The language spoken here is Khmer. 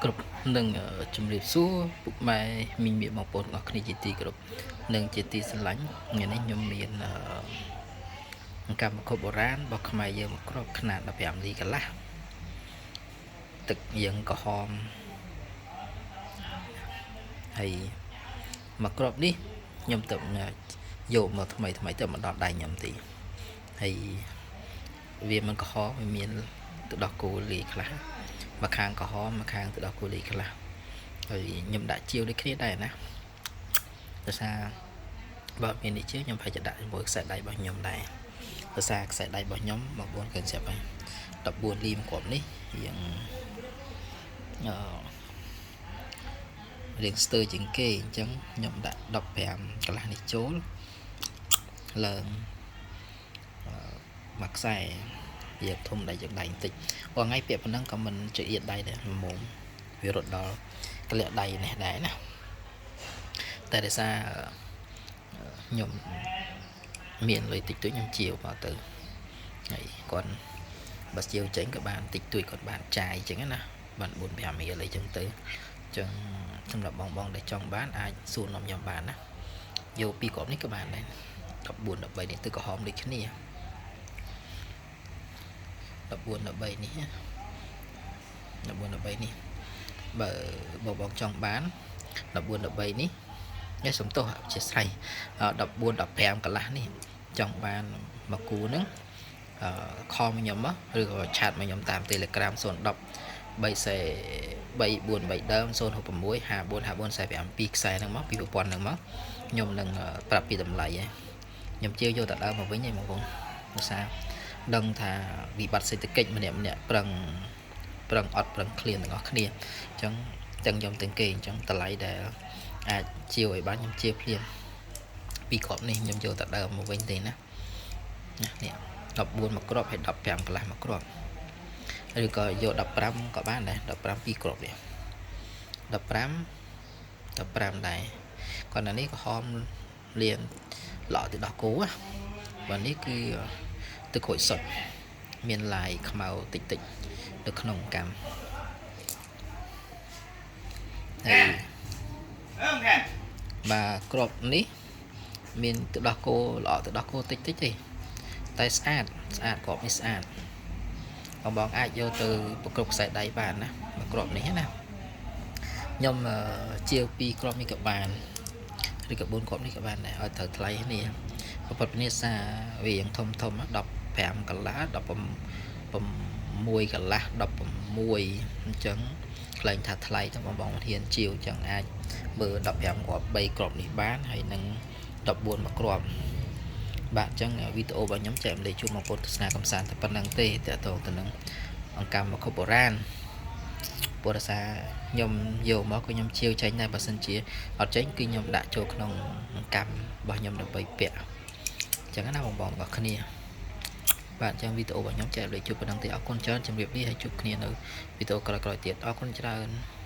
គ្រប់នឹងជំរាបសួរពុកម៉ែមីងមាបងប្អូនទាំងអស់គ្នាជាទីគោរពនិងជាទីស្រឡាញ់ថ្ងៃនេះខ្ញុំមានអង្កាំវត្ថុបុរាណរបស់ខ្មែរយើងមួយគ្រាប់ខ្នាត15លីកន្លះទឹកយើងក្រហមហើយមួយគ្រាប់នេះខ្ញុំទៅយកមកថ្មីថ្មីទៅមកដល់ដៃខ្ញុំទីហើយវាមិនក្រហមវាមានទឹកដោះគោលាយខ្លះមួយខាងក្រហមមួយខាងទឹកដោះគោលាយខ្លះហើយខ្ញុំដាក់ជាវដូចគ្នាដែរណាដោយសារបើមាននេះជាវខ្ញុំប្រហែលជាដាក់ជាមួយខ្សែដៃរបស់ខ្ញុំដែរដោយសារខ្សែដៃរបស់ខ្ញុំបងប្អូនឃើញស្រាប់ហើយ14លីមួយគ្រាប់នេះរៀងអឺរៀងស្ទើរជាងគេអញ្ចឹងខ្ញុំដាក់15កន្លះនេះចូលឡើងមួយខ្សែវាធំដៃជាងដៃបន្តិចរាល់ថ្ងៃពាក់ប៉ុណ្ណឹងក៏មិនចៀតដៃដែរមុំវារត់ដល់កលៈដៃនេះដែរណាតែដោយសារខ្ញុំមានលុយតិចតួចខ្ញុំជាវមកទៅហើយគាត់បើជាវចេញក៏បានតិចតួចគាត់បានចាយអញ្ចឹងណាបាន4 5រៀលអីចឹងទៅអញ្ចឹងសម្រាប់បងបងដែលចង់បានអាចសួរនាំខ្ញុំបានណាយកពីរគ្រាប់នេះក៏បានដែរ14 13នេះទឹកក្រហមដូចគ្នា14 13នេះ14 13នេះបើបងបងចង់បាន14 13នេះនេះសំទោសអធិស្ឋាន14 15កន្លះនេះចង់បានមួយគូហ្នឹងអឺខមខ្ញុំមកឬក៏ឆាតមកខ្ញុំតាម Telegram 010 3 3 4 3ដើម066 54 54 45 2ខ្សែហ្នឹងមកពីប្រព័ន្ធហ្នឹងមកខ្ញុំនឹងប្រាប់ពីតម្លៃឯងខ្ញុំជាយកតែដើមមកវិញឯងបងប្អូនដោយសារដឹងថាវិបត្តិសេដ្ឋកិច្ចម្នាក់ម្នាក់ប្រឹងប្រឹងអត់ប្រឹងឃ្លានទាំងអស់គ្នាអញ្ចឹងទាំងខ្ញុំទាំងគេអញ្ចឹងតម្លៃដែលអាចជាវឲ្យបានខ្ញុំជាភ្លាមពីគ្រាប់នេះខ្ញុំយកតែដើមមកវិញទេណានេះ14មួយគ្រាប់ហើយ15កន្លះមួយគ្រាប់ឬក៏យក15ក៏បានដែរ15ពីរគ្រាប់នេះ15 15ដែរគាត់នៅនេះក្រហមលៀនលក់ទៅដោះគោណាបើនេះគឺទឹកក្រូចសុទ្ធមានឡាយខ្មៅតិចតិចនៅក្នុងកម្មហើយបាទគ្រាប់នេះមានទឹកដោះគោល្អទឹកដោះគោតិចតិចទេតែស្អាតស្អាតគ្រាប់នេះស្អាតបងបងអាចយកទៅប្រគ្រប់ខ្សែដៃបានណាមួយគ្រាប់នេះណាខ្ញុំជាវ2គ្រាប់នេះក៏បានឬក៏4គ្រាប់នេះក៏បានដែរឲ្យត្រូវថ្លៃគ្នាប្រពន្ធនេះសាវាយ៉ាងធំធំ15កន្លះ16កន្លះ16អញ្ចឹងខ្លែងថាថ្លៃទៅបងបងធានជាវអញ្ចឹងអាចមើល15គ្រាប់3គ្រាប់នេះបានហើយនឹង14មួយគ្រាប់បាទអញ្ចឹងវីដេអូរបស់ខ្ញុំចែករំលែកជូនបងប្អូនទស្សនាកំសាន្តតែប៉ុណ្្នឹងទេតើតងទៅនឹងអង្កាំវត្ថុបុរាណពុរសាខ្ញុំយកមកក៏ខ្ញុំជាវចេញដែរបើសិនជាអត់ចេញគឺខ្ញុំដាក់ចូលក្នុងអង្កាំរបស់ខ្ញុំដើម្បីពាក់អញ្ចឹងណាបងប្អូនទាំងគ្នាបាទអញ្ចឹងវីដេអូរបស់ខ្ញុំចែករំលែកជូនប៉ុណ្្នឹងទេអរគុណច្រើនជម្រាបលាហើយជួបគ្នានៅវីដេអូក្រោយៗទៀតអរគុណច្រើន។